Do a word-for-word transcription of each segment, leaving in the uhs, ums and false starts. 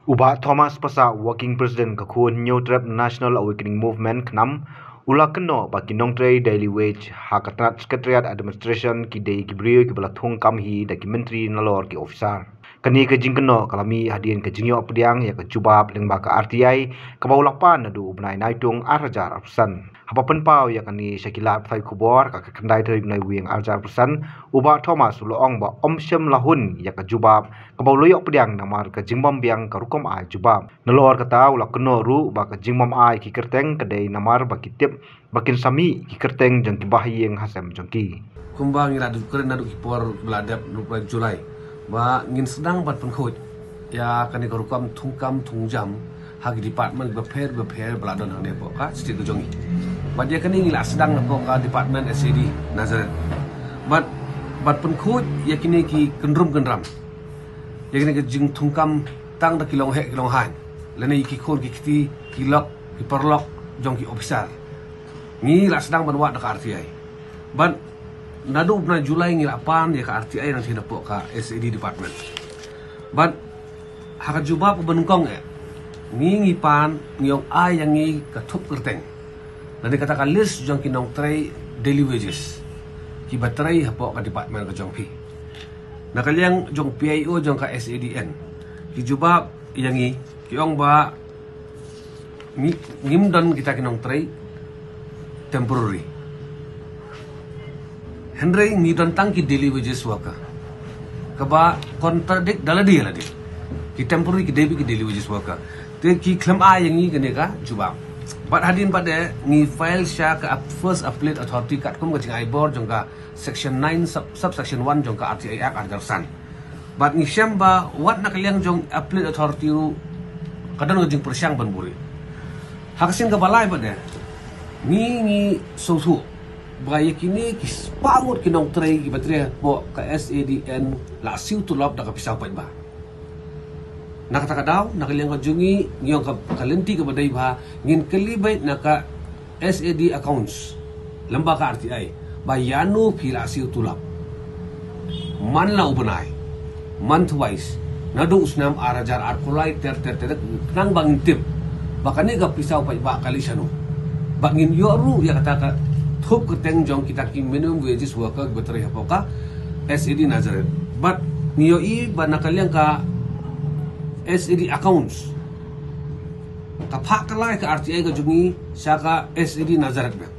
U Bah Thomas Passah, Working President ka Khun Hynñiewtrep National Awakening Movement, KHNAM, u la kynnoh ba ki nongtrei daily wage ha ka tnat Secretariat Administration ki dei ki briew kiba la thung kam hi da ki myntri nalor ki officer. Kane ka jingkynnoh ka la mih hadien ka jingïoh pdiang ïa ka jubab lyngba ka R T I kaba u la pan naduh u bnai Naitung ar hajar arphew san. Haba pynpaw ïa kane sha ki lad pathai khubor ha ka khyndai tarik Naiwieng ar hajar arphew san, u Bah Thomas u la ong ba ym shym la hun ïa ka jubab kaba u la ïoh pdiang namar ka jingbym biang ka rukom ai jubab. Nalor kata u la kynnoh ruh ba ka jingbym ai ki kyrteng ka dei namar ba ki tip ba kin sa mih ki kyrteng jong ki bahaïing ha sem jong ki. Kumba ngi la duk kren naduh ki por ba la dep naduh bulan July ba ngin sdang ban pynkhuid ïa kane ka rukom thungkam thungjam ha ki department bapher bapher ba la don hangne hapoh ka state ka jong ngi. Bad ïa kane ngi la sdang napoh ka department S A D Nazareth. Bad bad pynkhuid ïa kine ki kynrum kynram, ïa kine ki jingthungkam tang da ki longheh ki longhaiñ, lane ki khun ki kti, ki lok ki paralok jong ki officer. Ngi la sdang ban wad da ka R T I. Bad naduh bnai July ngi la pan ïa ka R T I nangta napoh ka S A D department. Bad ha ka jubab kaba nyngkong eh, ngi ngi pan, ngi ong ai ïa ngi ka thup kyrteng lane kata ka list jong ki nongtrei daily wages kiba trei hapoh ka department ka jong phi. Na ka liang jong P I O jong ka S A D N, ki jubab ïa ngi, ki ong ba ngi, ngim don kita ki nongtrei temporary. Hynrei ngi don tang ki daily wages worker. Kaba contradict da lade ïa lade. Ki temporary ki dei beit ki daily wages worker. Te ki khlem ai ïa ngi kane ka jubab. Bad hadien pat de ngi file sha ka ap-, first appellate authority katkum ka jingai bor jong ka section nine sub, subsection one jong ka R T I Act ar hajar san. Bad ngi shem ba wat na ka liang jong appellate authority ruh ka don ka jingpyrshang ban buhrieh. Ha ka sien kaba lai pat de, ngi ngi sngewthuh ba ïa kine ki spah ngut ki nongtrei kiba trei hapoh ka S A D N la siew tulop da ka pisa u paidbah. Na kata ka daw, na ka liang ka jong ngi, ngi ong ka, ka lynti kaba dei bha, ngin kylli beit na ka S A D accounts lyngba ka R T I ba ïano phi la siew tulop, man la u bnai, month wise, naduh u snem ar hajar arphew lai ter ter ter, khnang ba ngin tip ba kane ka pisa u paidbah ka leit shano. Ba ngin ïoh ruh ïa kata ka thup kyrteng jong kita ki minimum wages worker kiba trei hapoh ka S A D Nazareth. Bad ngi ïohi ba na ka liang ka S A D accounts, ka phah ka lai ka R T I ka jong ngi sha ka S A D Nazareth Bank.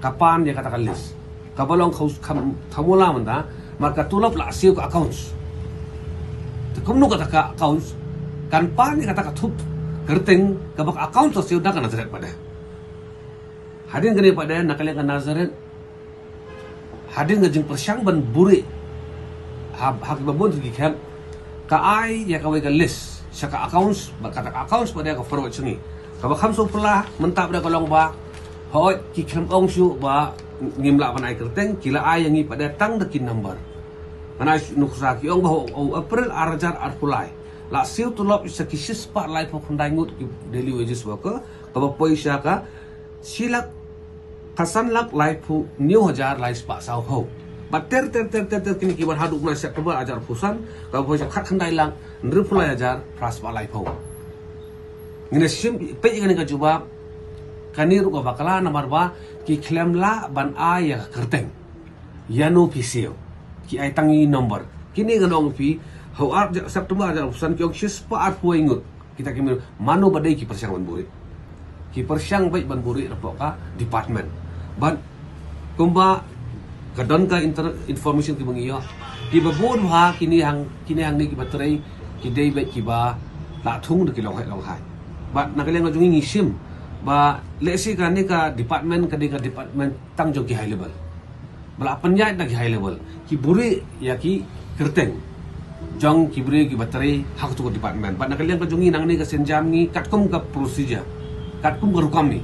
Ka pan ïa kata ka list kaba long khaus kham thamula mynta, mar ka tulop la siew ka accounts. Te kumno kata ka accounts kan pan ïa kata ka thup kyrteng kaba ka accounts la siew da ka Nazareth pat de. Hadien kane pat de, na ka liang ka Nazareth, hadien ka jingpyrshang ban buhrieh ha, ha kiba bun ki camp, ka ai ïa kawei ka list sha ka accounts, bad kata ka accounts pat de ka forward sha ngi. Kaba kham sngewphylla mynta pat de ka long ba, hooid, ki khlem ong shuh ba ngim lah ban ai kyrteng, ki la ai ïa ngi pat de tang da ki number. Ngan ai nuksa, ki ong ba ha u April ar hajar arphew lai la siew tulop sha ki shispah laiphew khyndai ngut ki daily wages worker, kaba poi sha ka shi lak, ka san lak laiphew hynñiew hajar laispah sawphew. Bad ter ter ter ter ter kine ki wan haduh u bnai September ar hajar arphew san, kaba poi sha khatkhyndai lak hynriewphew lai hajar phraspah laiphew. Ngin ïa shim peit ïa kane ka jubab, kane ruh ka bakla namar ba ki khlem lah ban ai ïa ka kyrteng ïano phi siew. Ki ai tang i number. Kine ngan ong phi, ha u ar September ar hajar arphew san ki ong shispah arphew wei ngut. Kita ki mano ba dei ki pyrshang ban buhrieh. Ki pyrshang beit ban buhrieh napoh ka department. Bad kumba ka don ka inter-, information kiba ngi ïoh, kiba bun bha kine hang, kine hangne kiba trei ki dei beit kiba la thung da ki longheh longhaiñ. Bad na ka liang ka jong ngi ngi shim ba lehse kane ka department ka dei ka department tang jong ki high level. Ba la pynïaid na ki high level, ki buhrieh ïa ki kyrteng jong ki briew kiba trei ha kato ka department. Bad na ka liang ka jong ngi nangne ka sienjam ngi katkum ka procedure, katkum ka rukom ngi,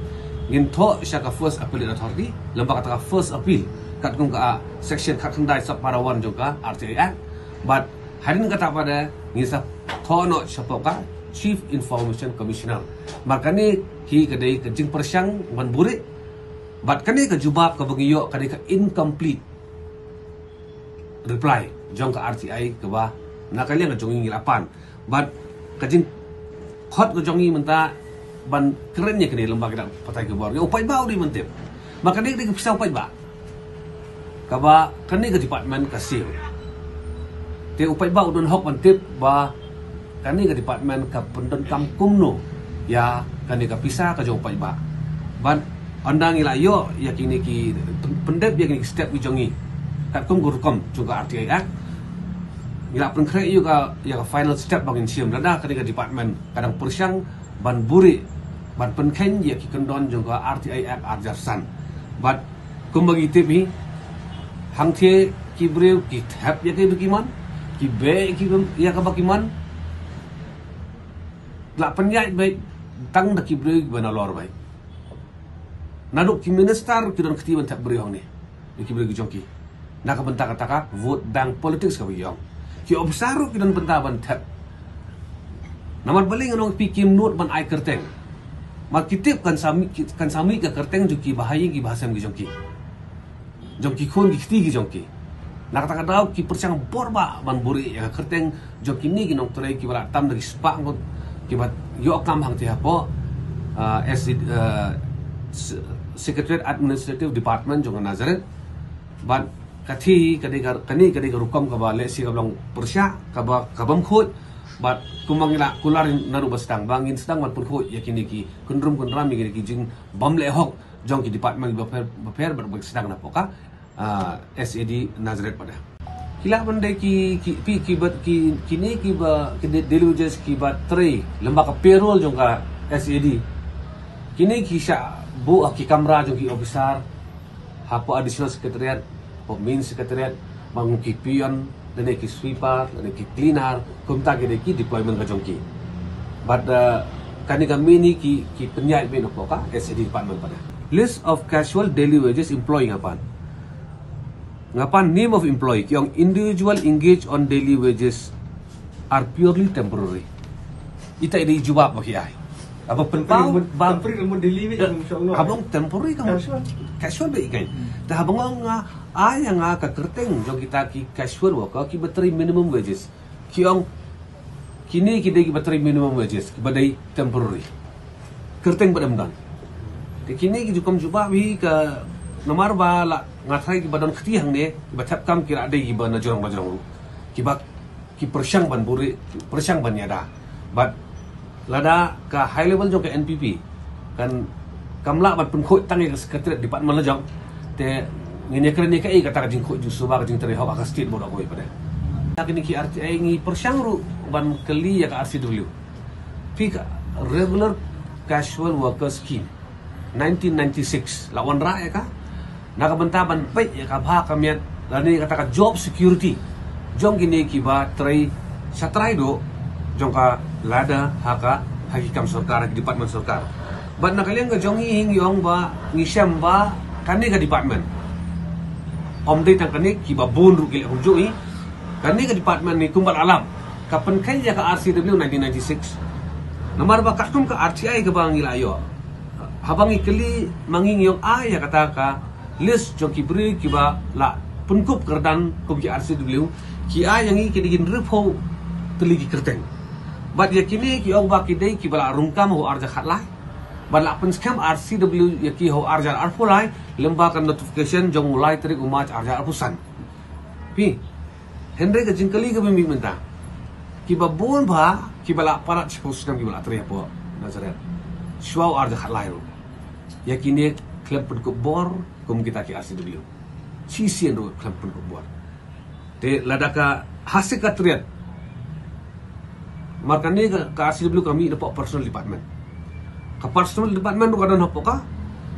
ngin thoh sha ka first appellate authority lyngba kata ka first appeal katkum ka, ah, section khatkhyndai subpara one jong ka R T I Act. Bad hadien kata pat de ngin sa thoh noh shapoh ka Chief Information Commissioner. Namar kane hi ka dei ka jingpyrshang ban buhrieh. Bad kane ka jubab kaba ngi ïoh ka dei ka incomplete reply jong ka R T I kaba na ka liang ka jong ngi ngi la pan. Bad Ka jingkhot ka jong ngi mynta ban kren ïa kane lem bad ki dang pathai ki bor. Ïa u paidbah u dei ban tip. Ba kane ka dei ka pisa u paidbah. Kaba kane ka department ka siew. Te u paidbah u don hok ban tip ba kane ka department ka pyndonkam kumno ïa kane ka pisa ka jong u paidbah. Ban ynda ngi la ïoh ïa kine ki pyn-, pyndep ïa kine ki step ki jong ngi. Katkum ka rukom jong ka R T I Act. Ngi la pynkhreh ïa ka, ïa ka final step ba ngin shim lada kane ka department ka dang pyrshang ban buhrieh, ban pynkheiñ ïa ki kyndon jong ka R T I Act ar hajar san. Bad kumba ngi tip hi, hangthie ki briew ki thep ïa kaba ki mon, ki beh ïa kaba ki mon. La pynïaid beit tang da ki briew kiba nalor beit. Naduh ki minister ki don kti ban thep briew hangne. Ïa ki briew ki jong ki. Na ka bynta kata ka vote bank politics kaba ki ong. Ki officer ruh ki don bynta ban thep. Namar balei ngan ong phi, kim nud ban ai kyrteng. Namar ki tip kan sa mih, kan sa mih ka kyrteng jong kiba ha ïing kiba ha sem ki jong ki. Jong ki khun ki kti ki jong ki. Na kata ka daw ki pyrshang bor bha ban buhrieh ïa ka kyrteng jong kine ki nongtrei kiba la tam da ki spah ngut kiba ïoh kam hangthie hapoh, ah, S A D, ah, S-, Secretariat Administrative Department jong ka Nazareth. Bad kane ka dei ka, kane ka dei ka rukom kaba lehse kaba long pyrshah, kaba, kabym khuid. Bad kumba ngi la kular naduh ba sdang ba ngin sdang ban pynkhuid ïa kine ki kyndrum kyndram, ïa kine ki jingbymlehhok jong ki department bapher bapher bad ba sdang napoh ka, ah, S A D Nazareth pat. Ki lah ban dei ki, ki, ki, ki bad ki, kine kiba, ki da-, daily wages kiba trei lem bad ka payroll jong ka S A D. Kine ki shah buh ha ki kamra jong ki officer hapoh Additional Secretariat, hapoh Main Secretariat, bad ki peon, lane ki sweeper, lane ki cleaner, kumta ki dei ki deployment ka jong ki. Bad, uh, kane ka mih hi ki, ki pynïaid beit napoh ka S A D department pat. List of casual daily wages employee nga pan. Nga pan name of employee, ki ong individual engaged on daily wages are purely temporary. Ita i dei jubab ba ki ai. Haba pynpaw, temporary, ba temporary, temporary daily wage, eh, haba ong temporary ka casual. Casual ba i kai. Hmm. Te haba nga ong nga ai ïa nga ka kyrteng jong kita ki casual worker kiba trei minimum wages. Ki ong kine ki dei kiba trei minimum wages, kiba dei temporary. Kyrteng ba dang don. Te kine ki ju kam jubab hi ka namar ba la nga tharai kiba don kti hangne, kiba thep kam ki la dei kiba na jrong ba jrong ruh. Kiba ki pyrshang ban buhrieh, pyrshang ban ïada. Bad lada ka high level jong ka N P P kan kam lah ban pynkhuid tang ïa ka secretariat department la jong, te ngin ïakren ïa kaei kata ka jingkhuid jingsuba, ka jingtrei hok ha ka state bad ha kawei pat. Ïa kine ki R T I ngi pyrshang ruh ban kylli ïa ka R C W. Phi, ka Regular Casual Worker Scheme nineteen ninety-six la wanrah ïa ka na ka bynta ban peit ïa ka bha ka miat lane kata ka job security jong kine kiba trei shatrai duh jong ka lada ha ka, ha ki kam sorkar, ha ki department sorkar. Bad na ka liang ka jong ngi hi ngi ong ba ngi shem ba kane ka department, ym dei tang kane, kiba bun ruh ki leh kumjuh hi. Kane ka department hi kumba la lap, ka pynkheiñ ïa ka R C W nineteen ninety-six. Namar ba katkum ka R T I kaba ngi la ïoh, haba ngi kylli ma ngi, ngi ong ai ïa kata ka list jong ki briew kiba la pynkup kyrdan kum ki R C W, ki ai ïa ngi ki dei hynriewphew tylli ki kyrteng. Bad ïa kine ki ong ba ki dei kiba la rung kam ha u ar hajar khatlai. Bad la pynskhem R C W ïa ki ha u ar hajar arphew lai, lyngba ka notification jong u lai tarik u March ar hajar arphew san. Phi, hynrei ka jingkylli kaba mih mynta, kiba bun bha kiba la palat shiphew snem kiba la trei hapoh Nazareth, shuwa u ar hajar khatlai ruh, ïa kine khlem pynkup bor kum kita ki R C W. Shisien ruh khlem pynkup bor. Te lada ka ha secretariat, namar kane ka, ka R C W ka mih napoh personal department. Ka personal department ruh ka don hapoh ka,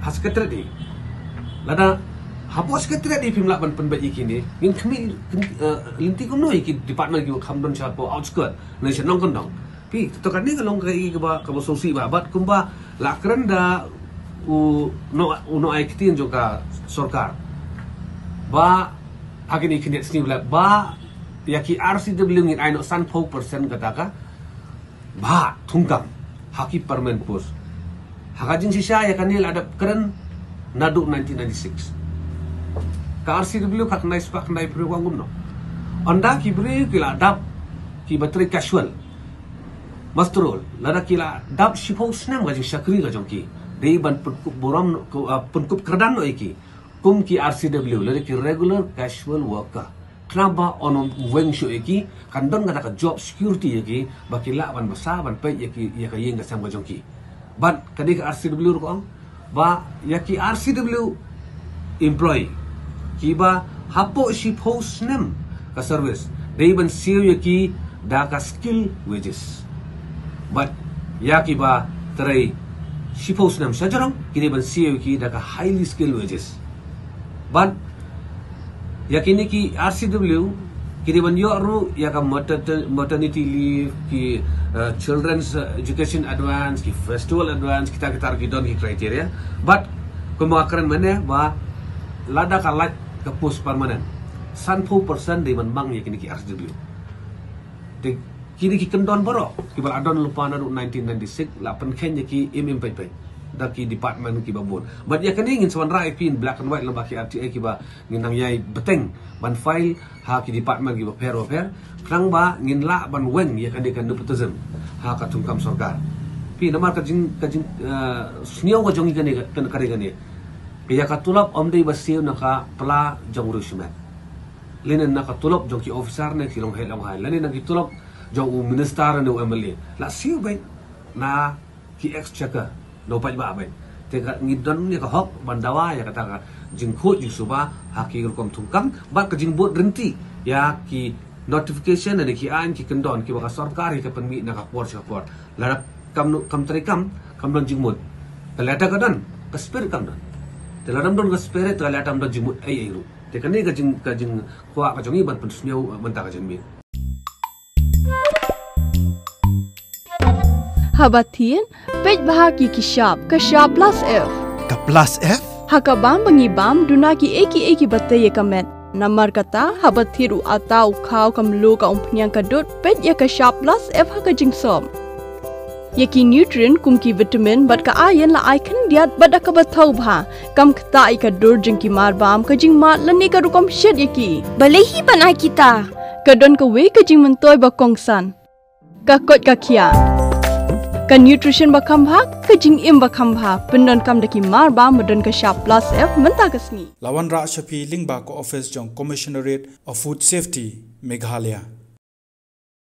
ha secretariat hi. Lada hapoh secretariat hi phim lah ban pynbeit ïa kine, ngin khmih, khmih, eh, lynti kumno ïa ki department kiba kham don shapoh outskirt ne sha nongkyndong. Phi, to kane ka long kaei kaba, kaba sngewsih bha. Bad kumba la kren da u no, u nongaiktien jong ka sorkar, ba ha kine ki khyndiat sngi ba la, ba ïa ki R C W ngin ai noh sanphew percent kata ka bha thungkam ha ki permanent post. Ha ka jingshisha ïa kane la dep kren naduh nineteen ninety-six. Ka R C W khatkhyndai spah khyndaiphew, ka ong kumno? Ynda ki briew ki la dap kiba trei casual, Muster roll, lada ki la dap shiphew snem ka jingshakri ka jong ki, dei ban pynkup burom, ah, pynkup kyrdan noh ïa ki kum ki R C W, lada ki regular casual worker. Khnang ba un ym weng shuh ïa ki, kan don kata ka job security ïa ki, ba ki lah ban bsa ban peit ïa ki, ïa ka ïing ka sem ka jong ki. Bad kane ka R C W ruh ka ong ba ïa ki R C W employee kiba hapoh shiphew snem ka service, dei ban siew ïa ki da ka skill wages. Bad ïa kiba trei shiphew snem sha jrong, ki dei ban siew ïa ki da ka highly skilled wages. Bad ïa kine ki R C W, ki dei ban ïoh ruh ïa ka mater-, maternity leave, ki, eh, children's, eh, education advance, ki festival advance, kita kita ki don ki criteria. Bad kumba nga kren mynne ba lada ka lait ka post permanent, sanphew percent dei ban mang ïa kine ki R C W. Te kine ki kyndon baroh kiba la don lypa naduh nineteen ninety-six, la pynkheiñ ïa ki im im peit peit da ki department kiba bun. Bad ïa kane ngin sa wanrah ïa phi in black and white lyngba ki R T I kiba ngin nang ïai bteng ban file ha ki department kiba pher ba pher, khnang ba ngin lah ban weng ïa kane ka nepotism ha ka thungkam sorkar. Phi, namar ka jing, ka jing, eh, sniew ka jong ngi kane ka, kane, kane. Ïa ka tulop ym dei ba siew na ka pla jong u riewshimet, lane na ka tulop jong ki officer ne ki longhei longhai, lane na ki tulop jong u minister ne u M L A. La siew beit na ki exchequer, na u paidbah beit. Te ka ngi don ïa ka hok ban dawa ïa kata ka jingkhuid jingsuba ha ki rukom thungkam, bad ka jingbud rynti ïa ki notification ne ki aiñ ki kyndon kiba ka sorkar hi ka pynmih na ka por sha ka por. Lada kam nu-, kam trei kam, kam don jingmut. Ka lada ka don, ka spirit kam don. Te lada kam don ka spirit, ka lada kam don jingmut ei ei ruh. Te kane ka jing, ka jingkwah ka jong ngi ban pynsniew, eh, mynta ka jingmih. Haba thied, peit bha ki ki shap, ka shap plus F. Ka plus F? Ha ka bam ba ngi bam, duna ki ei ki ei kiba tei ïa ka met. Namar kata, haba thied u atta, u khaw, ka mluh, ka umphniang, ka dud, peit ïa ka shap plus F ha ka jingsop. Ïa ki nutrient kum ki vitamin bad ka iron la ai khyndiat bad da kaba thaw bha. Kam ktah ïa ka dur jong ki marbam, ka jingmad lane ka rukom shet ïa ki. Balei hi ban ai kita? Ka don kawei ka jingmyntoi ba kongsan. Ka koit ka khiah. Ka nutrition ba kham bha, ka jingim ba kham bha. Pyndonkam da ki marbam ba don ka shap plus F mynta ka sngi. La wanrah sha phi lyngba ka office jong Commissionerate of Food Safety, Meghalaya.